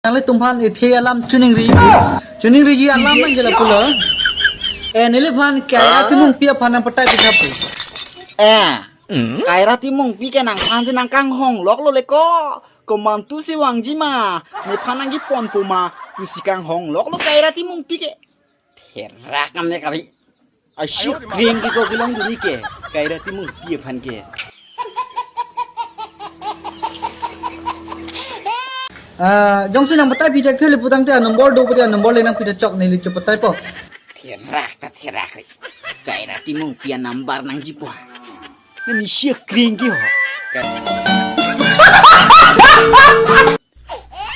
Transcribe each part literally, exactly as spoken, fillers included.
Nanglitum aphan ethe alam choningri. Choningriji alam nangji lapulo. Eh, neliphan Kaira Timungpi aphan nangpatai pitha pu. Eh, Kaira Timungpi ke nangphan si nangkanghongloklo le ko. Komantu si vangji ma, nephan nangkeponpo ma, pusi kanghongloklo Kaira Timungpi ke. Therak amek abi. Ashi kreng ke ko kelong duni ke. Kaira Timungpi aphan ke. Ah, jongsi nangpatai pithak thele putangte a-number do pute a-number le nangpitha chok neli chepataipo. Therak ta therak re. Kaira Timungpi a-number nangjipo. Nani shi kreng ke ho.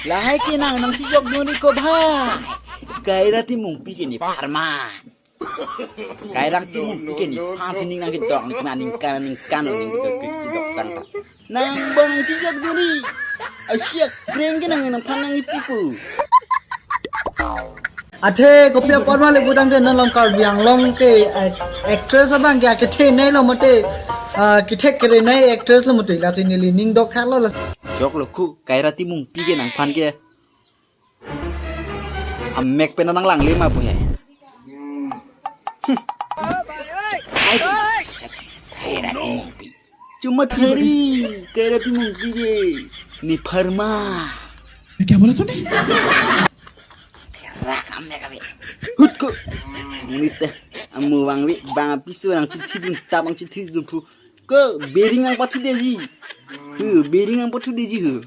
Lahai ke nang nangchijok duni ko bha. Kaira Timungpi ke nepharman. Kaira Timungpi ke nephan si ning nangkedok nik ma ningkan ningkan ningkedok ke chidok tangta. Nang bang chijok duni. Ashi kreng ke nang nangphan nangkipipo. Athe kopi apot ma le putangte non along Karbi Anglong ke, eh, actress abang ke akethenei lo mate, ah, kethek kerenei actress lo mate lasi neli ning dokthak lo la. Joklo ko Kaira Timungpi ke nangphan ke. Amek pen nanglangle ma pu he. Hmm. Ai, Kaira Timungpi. Chuma thari, Kaira Timungpi ke. Nepharman. ये क्या बोला तूने? Therak amek abi. Hut ko. Nite. Amu vangve, bang apiso nangchithidun, tap nangchithidun pu. Ko bearing nangpathudetji. Hu, bearing nangpathudetji hu.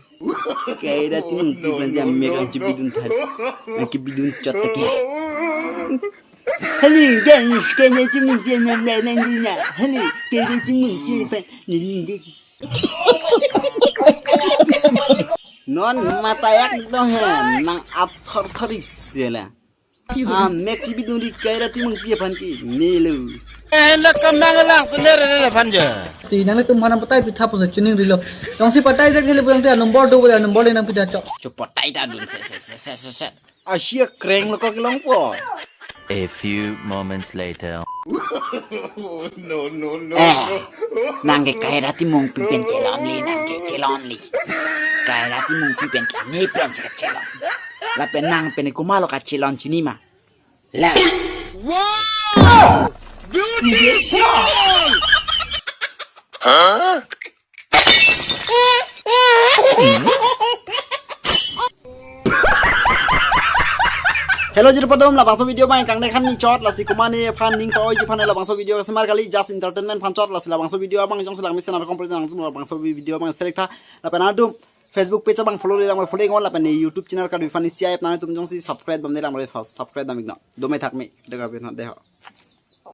Kaira Timungpi aphan si amek nangchibidun thar. Nangkibidun chot ta ke. Hali, guys, Kaira Timungpi aphan nang nang nang. Hali, Kaira Timungpi aphan nang nang nang. Non mata ekdom he, nang athor thor isi la. Amek chibidun ri Kaira Timungpi aphan ke nelo. Eh, la kamang lang kuner le aphan je. Si nanglitum aphan nangpatai pitha pusi choningrilo. Jongsi patai dak thele putangte a-number do pute a-number le nangpitha chok. Cho patai ta dun se se se se se se. Ashi kreng lo ko kelongpo. A few moments later. No, no, no. Eh, nang ke Kaira Timungpi pen chelonle, nang ke chelonle. Kaira Timungpi pen ke ne pen si kachelon. Lapen nang pen komatlo kachelon chini ma. La. Wow! Beautiful! Hello, jirpo atum, labangso video abang kangnek han mi chot, lasi komat nephan ning pa-oiji aphan labangso video kasemar kali, just entertainment aphan chot, lasi labangso video abang jongsi lang mesen ar complete nangtum labangso video abang select tha, lapen atum Facebook page abang follow le lang follow ngon, lapen YouTube channel Karbi Funny C I F nangtum jongsi subscribe damde lang subscribe dam iknon. Dome thakme, dega pin dei ho.